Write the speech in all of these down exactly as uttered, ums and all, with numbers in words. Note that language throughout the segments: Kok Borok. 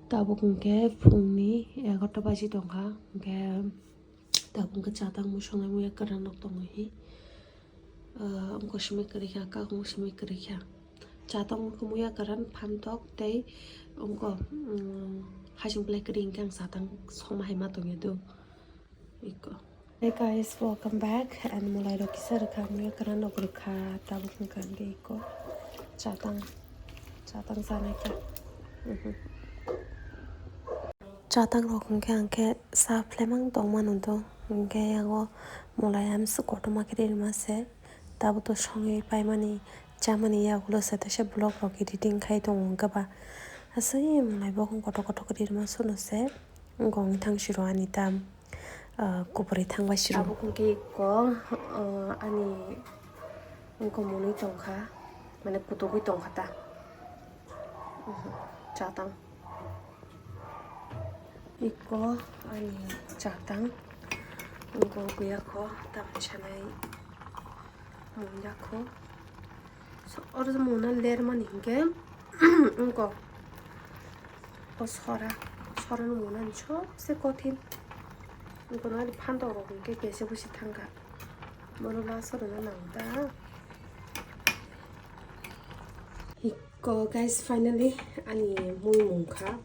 Tabuk hwnkhe phungni egarota baji tongkha, hwnkhe tabuk hwnkhe chatang mui songnai muya kwran rok tongo hi. Ah, wngkha simi kwrwi kha, kakung simi kwrwi kha. Chatang wngkha muya kwran, phantok tei wngkha, um, hasing belai kwrwi hwnkhe ang chatang songma hai ma tongya do. Iko. Hey guys, welcome back. And mulai rok kisa rwkha, muya kwran rok rwkha, tabuk hwnkha hwnkhe iko. Chatang, chatang sanai kha. Mhm. Chatang rok hwnkhe ang khe sa phlemang tongmano do. Hwnkhe yango mulai amswk kotorma khe rirwma se. Tabuk to songwi paimani, chamani yagulo se, teisa vlog rok editing khai tongo hwnkhe ba. Aswk mulai bo kotor kotor khe rirwma suno se. Wngkha wngwi thang siro ani tam, ah, kuburi thangbai siro. Tabuk hwnkhe iko, ah, ani wngkha mwnwi tongkha, mane kutugwi tongkha ta. Mhm, chatang. Iko ani chatang. Wngkha wngya kho, tam sanai wngya kho. So, oro muna lermani hinkhe, wngkha. O sora, sora no muna ni sobse kothin. Wngkha no ani phantok rok hinkhe kesa busi thangkha. Bono last o rwna nang ta. Iko guys, finally ani mui mungkha.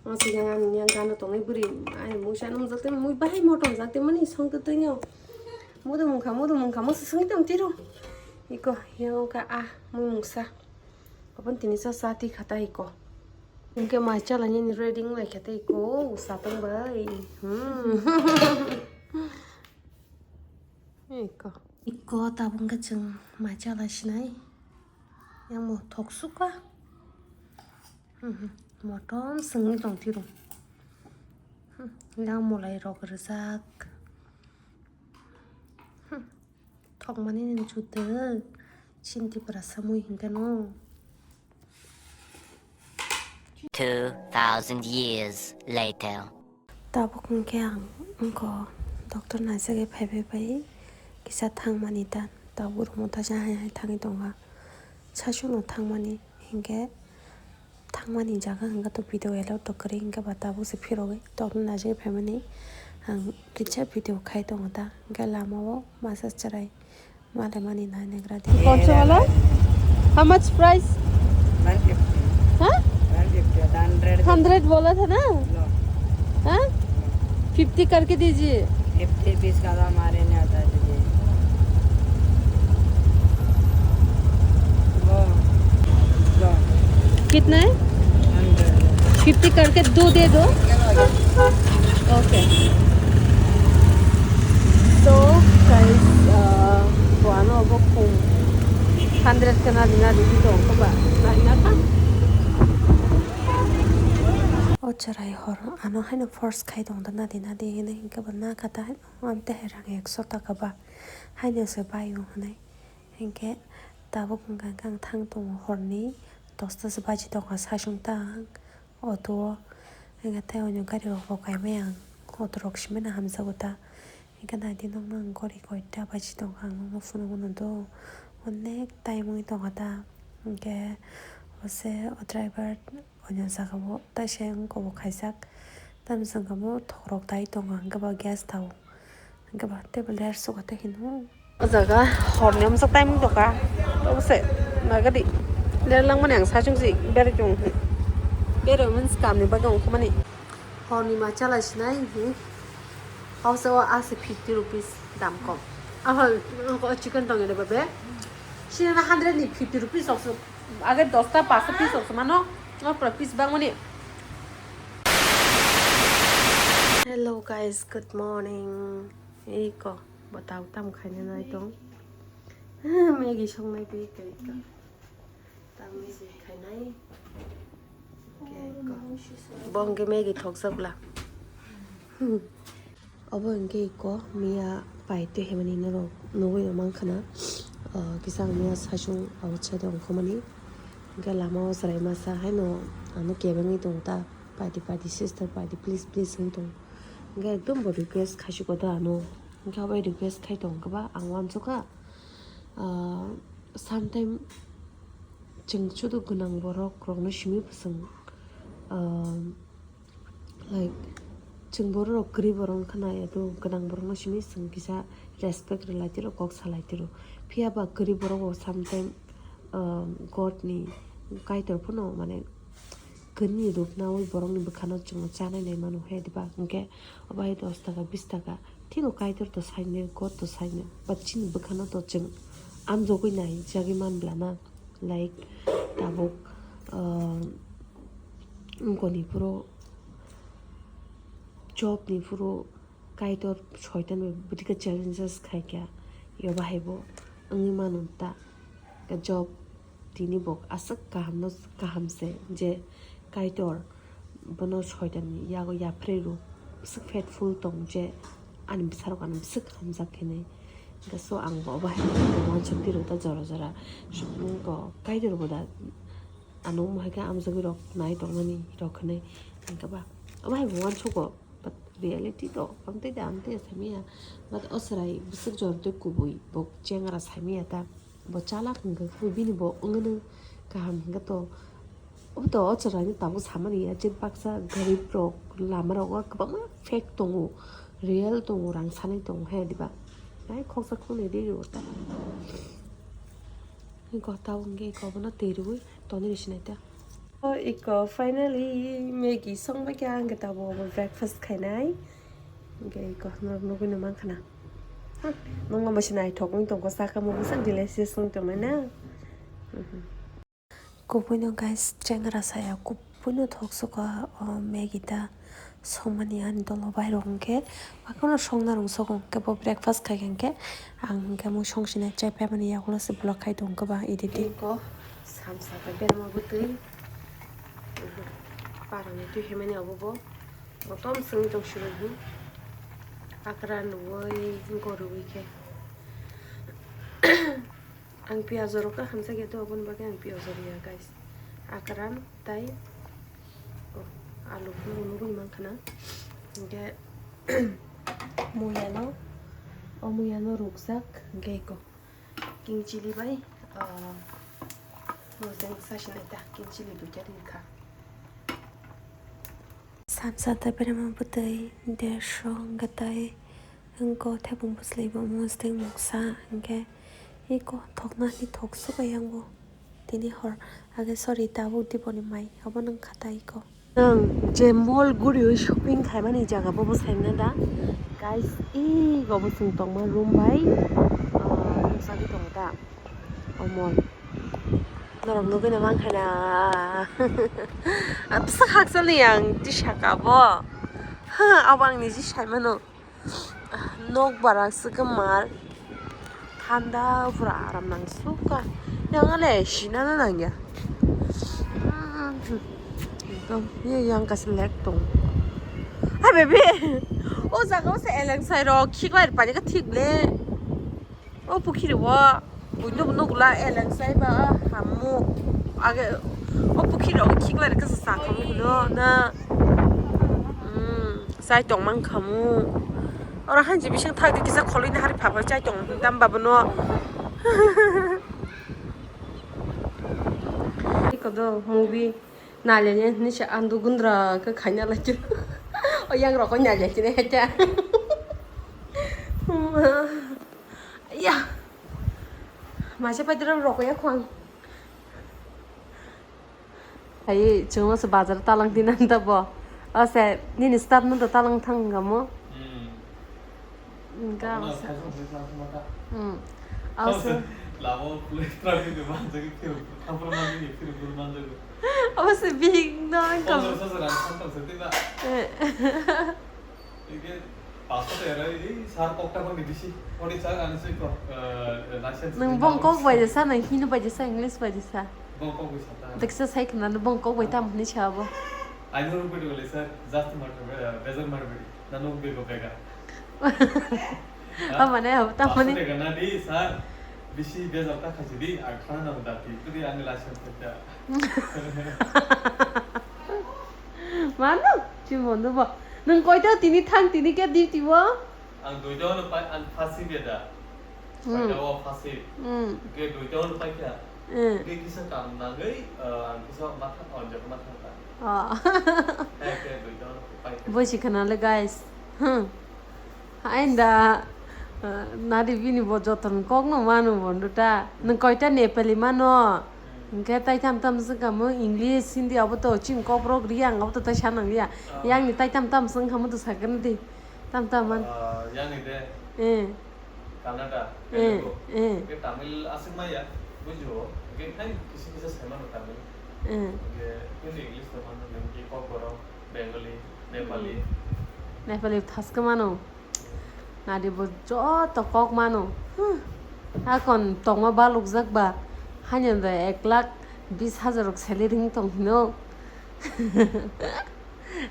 O siyang ani yang gana tongnai bwrwi ani mui sana mujak tei mui bahai motom jak tei mani songtwi twi no. Mudu mungkha, mudu mungkha, musu songwi tong tiro. Iko yang ka ah mui mungsa. Abon tini sa sa ti khata iko. Hingke mai chala nini ready lai khata iko, satang bai. Hmm. Iko. Iko tabung ke chwng mai chala sinai. Yang mo thok suka. Hmm, motom sengwi tong tiro. Hmm, yang mulai rok rijak. Hmm, thokmani ni juda. Chinti pura samui hingke no. Two thousand years later. Tabuk hwnkhe ang wngkha doctor naisagwi phaibai bai kisa thangmani dan, tabuk room o taisa hai hai thangwi tongkha. Sasukno thangmani hinkhe thangmani jaga hwnkhe to video allow to kwrwi hinkhe ba tabuk se phirogwi doctor naisagwi phaimani ang kisa video khai tongo ta, hinkhe lama o masa chwrai. Male mani nai nagra di. कौन सा वाला? How much price? One fifty. हाँ? One fifty, hundred. Hundred बोला था ना? लो। हाँ? Fifty करके दीजिए। Fifty rupees का तो हमारे नहीं आता है, दीजिए। वो, लो। कितना है? Hundred. Fifty करके दो दे दो। Okay. So, guys, uh, buano obo khum hundred khe nadi nadi di tong khe ba, nai na kha. O chwrai hor ano haino force khai tong da nadi nadi hwnwi hinkhe bo na kha ta haino, amte hai rang ekso taka ba haino se bai o hwnwi. Hinkhe tabuk hwnkha khe ang thang tongo horni dosta se baji tongkha sasung tang auto o. Hinkhe tei onyo gari rok bo kaimai ang, auto rok simi no hamjago ta. Hinkhe naidi nokno ang gori koita baji tongkha ang nokno phunukgo no do. Onek time wngwi tongkha ta. Hinkhe ose o driver. Oino saka bo taisa wngkha bo khaijak. Tamsong kha bo thokrok tai tongo, hwnkhe ba gas tao. Hwnkhe ba table ler suka tei hino. O jaga horni omsa time wng tongkha. Obose nagadi ler langmani ang sachung si berai tong. Berai means kamni bagwi ongkhormani. Horni ma chalai sinai hi. Hausa o ase fifty rupees dam kom. Ahol o chicken tong ele babe. Sinana hundred ni fifty rupees okso. Age dosta paso piece rok se mano, o pura piece bangmani. Hello guys, good morning. Iko, botao tam khaina nai tong. Maggie songnai pi iko, iko. Tam Maggie khainai. Iko, iko. Bongke Maggie thoksa bla. Obo hwnkhe iko miya pai twi himani norok nugwi mankha na, ah, kisa ang miya saichung outside o ongkhormani, hwnkhe lama o chwrai masa haino ano kebengwi tongo ta, "Paidi, paidi, sister, paidi, please, please," hwnwi tongo. Hwnkhe ekdom bo request khaisukgo ta ano, hwnkhe abo request khai tongkha ba ang uansukha, ah, sometime chwng chudu gwnang borok rokno simi bwswng, ah, Like, chwng borok rok kwrwi borok wngkha na, ya to gwnang borok no simi chwng kisa respect rwlai tiro, kok salai tiro. Phiya ba kwrwi borok bo sometime, um, God ni Kaitor phano mane kwrwi rwknaui borok ni bwkha no chwng chanai nai mano he diba? Hwnkhe obo hai dos taka, bis taka, thino Kaitor to sainai, God to sainai, but chini bwkha no to chwng amjogwi nai jagwi man bla na. Like, tabuk, ah, wngkoni phuru Job ni phuru Kaitor soitan bai bwtwi khe challenges khai kha, yo bahai bo wngwi mano ta. Job tini bo aswk kaham no kaham se je Kaitor bono soitan ni yago yaphrwi rw, bwswk faithful tong je ani bwsarok ano bwswk hamjak hinwi. Hwnkhe so ang bo obo hai khe uansuk twi rw ta jora jora. Suknung ko Kaitor bo da ano omo hai khe amjogwi rok nai tongmani rok hinwi. Hwnkhe ba obo hai bo uansugo, but reality to amtwi da amtwi samya. But o chwrai bwswk jor twi kubui bo chengra samya ta. Bo chalak hwnkhe khe bini bo wngno kaham hwnkhe to. Obo to o chwraino tabuk samani ya, je baksa garib rok lama rogo kwbangma fake tongo, real tongo, rang sanai tongo he diba? Ai khoksa khoknwi ri rio ta. Hwnkhe tabuk hwnkhe iko bono twi rwui tonwi sinai ta. O iko finally Maggie songbaikha, hwnkhe tabuk obo breakfast khainai. Hwnkhe iko norok nugwino mankha na. Ha, nungma masi naithok wng tongkha, sakha mungsa delicious wng tongnai na. Mhm. Kubuino guys, chengra saya kubuino thok sukha, o Maggie da songmani ani dolo bairok hwnkhe, akheno songna rwngsukgo hwnkhe bo breakfast khaikha hwnkhe, ang hwnkhe mui songsinai chai paimani yagulo se vlog khai tongkha ba editing. Iko samsa khe berma bwtwi, parani twi himani obo bo. Kotom sung tong sini hi. Akra nuwai gorwi khe. Ang piyaj rok khe hamsa khe to, aboni bagwi ang piyaj rw ya, guys. Akra tai, oh, alu phano nugwi mankha na. Hwnkhe muyano, o muyano rukjak, hwnkhe iko. King chili bai, ah, mojang sasinai ta, king chili duita ri kha. Samsa ta berma bwtwi, dersho hwnkhe tai, wngko thebung bwsli bo mojang moksa hwnkhe, iko thokna ni thok suka yang bo. Tini hor, age sorry, tabuk diboni mai, obo nang kha ta iko. Ang je mall guriwi shopping khaimani jaga bobo saimna da? Guys, ego bo chwng tongma room bai, ah, nukjagwi tongo da o mall. Norok nugwino mankha na. Bwswk hakchalni ang twi saka bo. Ha, abo ang niji saimano. Nok barak se kwmar. Thanda pura aram nang sukha. Yang ale sina na nang ya. Ekdom ye yang kaisa lake tong. Hai bebe. O jaga o se eleng sai rok khiklai pari ka thik le. O pukhiri o. Buino bo nukla eleng sai ba hamu. Age o pukhiri o khiklai ka sa sa khamu no na. Mm, sai tong mang khamu. Oro hanji bising thak di kisa kholoi na hari phapha chai tong tam ba bono. Iko do movie nalya ni hinwi se andu gundra khe khaina lai chwng. O yang rok khe nalya chini hete. Ya. Maise paidra rok ya khwang. Hai, chwngno se bazar talang di nang da bo. O se, nini staff no da talang thang ga mo? Hmm. Ga o se. Hmm. O se. Labo play traffic de man jagi phir, khampra man jagi phir bul man jagi. O se big no. Pondro sa sa rang khampra sa ti ba. Eh. Ege, paso te rai, ei, sar kokta bang di bisi. Odi sar ani sui ko, eh, license. Nang bong kok bai jesa, nang Hindi bai jesa, English bai jesa. Bong kok bai sata. Deksa sai khna nang bong kok bai tam hini sabo. I know rupedo le sir, just mar, eh, bezar mar beri. Nanu bego bega. Amane, abo tamani. Paso te gana di, sir. Bisi bezar ta khaji di, ang khana nang dati. Tudi ani license ta. Mano, chimon do bo. Nung koita tini thang tini khe duty bo? Ang duita holo pai, ang phasi beda. Hmm. Koita o phasi. Hmm. Ke duita holo pai kha. Hmm. Ke kisa kam nangwi, eh, ang kisa matha, oh, jaga matha ta. Oh. Eh, ke duita holo pai kha. Boisi khana le guys. Hmm. Ainda, uh, nadi bini bo joton kok no manu bondo ta. Nang koita Nepali mano. Hingke tai tam tam sengkha mo English, Hindi abo to chini kokrok riya, ang abo to tai sanang riya. Ah. Yang ni tai tam tam sengkha mo to sakani di. Tam tam man. Ah, yang ni de. Eh. Kannada, eh, Telugu. Eh. Hingke Tamil aswk maya, bujo. Hingke khai kisa kisa sai mano Tamil. Eh. Hingke Hindi, English to mano, hingke kokborok, Bengali, Nepali. Hmm. Nepali thaske mano. Nadi bo joto kok mano. Huh. Akon tongma balukjak ba. Haino da ek lakh bis hajar rok salary wng tong hino.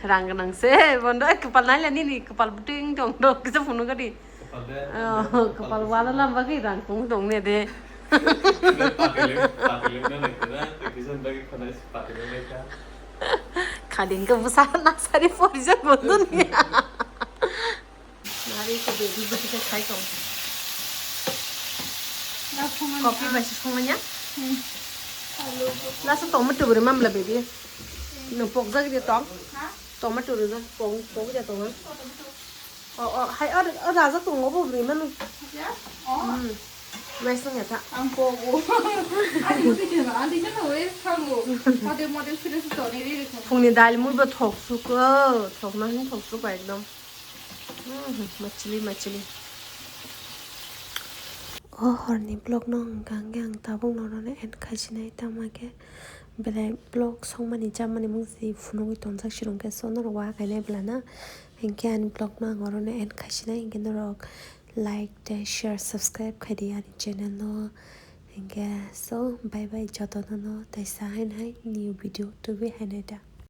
Rang gwnang se, bondo, eh, kwpal naila nini, kwpal bwtwi wng tong do, kisa phunuk gadi. Kwpal de, oh, kwpal kwpal de wala sima. Lam bagwi rang tong tong ne de. Patili, patili na nai kena, tei kisa bagwi khonai si patili nai kha. Khadi hwnkhe bwsa nasari porijak bo dun ya. Nari ko baby bwtwi khe khai tong. Coffee bai se songmanya? Hmm. Lasa tongma tuburi mamla baby. Nung pokjak de tong. Ha? Tongma tuburi pok, pokja tong. O, o, hai, o, o, raja tongo bo bwrwi mano. Ya? O. Hmm. Mai song ya ta. Ang pogo. Ani bwtwi khe ba, ani khe no wes thango. Mode, mode, sire se toni re re thango. Phungni dal mui bo thok suko, thok na hin thok suko ekdom. Hmm, machili, machili. O horni vlog no hwnkha hwnkhe ang tabuk norokno end khaisinai, tamo khe belai vlog songmani chamani mungsi phunugwi tonjak sirong khe, so norok waha khainai bwlana. Hinkhe ani vlog no ang orono end khaisinai, hinkhe norok like tei share, subscribe khaidi ani channel no. Hinkhe so bye bye jotono no, tei sa haino hai new video tubui hainai da.